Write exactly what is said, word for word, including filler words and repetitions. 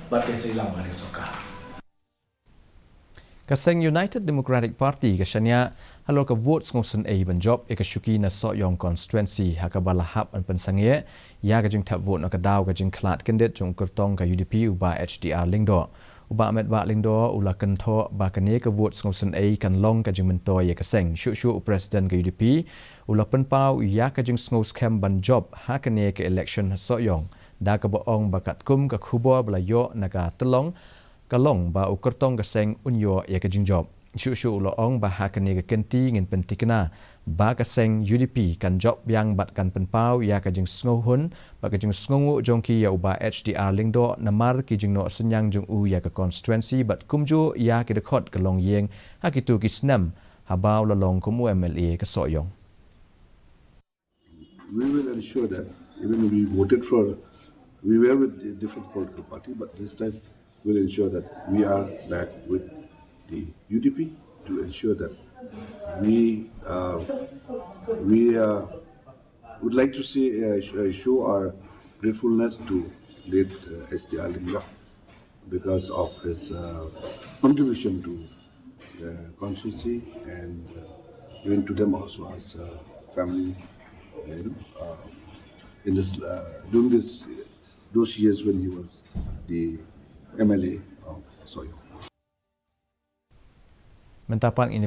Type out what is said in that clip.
Bad ka jingïalang ha ka sorkar. Ka seng United Democratic Party ka shaniah halor ka vote sngewsynei ban jop ïa ka shuki na Sohiong constituency ha kaba la hap ban pynsangeh ïa ka jingthep vote na ka daw ka jingkhlad kyndit jong u kyrtong ka U D P u Bah H D R Lyngdoh. U Bah Metbah Lyngdoh u la kynthoh ba kane ka vote sngewsynei kan long ka jingmyntoi ïa ka seng. Shuh shuh u President ka U D P u la pynpaw ïa ka jingsngewskhem ban jop ha kane ka election ha Sohiong da kaba ong ba katkum ka khubor ba la ïoh na ka tyllong ka long ba u kyrtong ka seng un ïoh ïa ka jingjop. Shuh shuh u la ong ba ha kane ka kynti ngin pyntikna ba ka seng U D P kan jop biang bad kan pynpaw ïa ka jingsngewhun bad ka jingsngewnguh jong ki ïa u Bah H D R Lyngdoh namar ki jingnoh synñiang jong u ïa ka constituency bad kumjuh ïa ki dkhot ka longïing ha kito ki snem haba u la long kum u M L A ka Sohiong. We will ensure that even we voted for, we were with a different political party, but this time we'll ensure that we are back with the U D P to ensure that we uh, we uh, would like to see uh, sh- uh, show our gratefulness to late uh, H D R Lyngdoh because of his uh, contribution to the constituency and uh, even to them also as a family, you know, uh, in this uh, during this those years when he was the M L A of Sohiong. Mynta pat ngin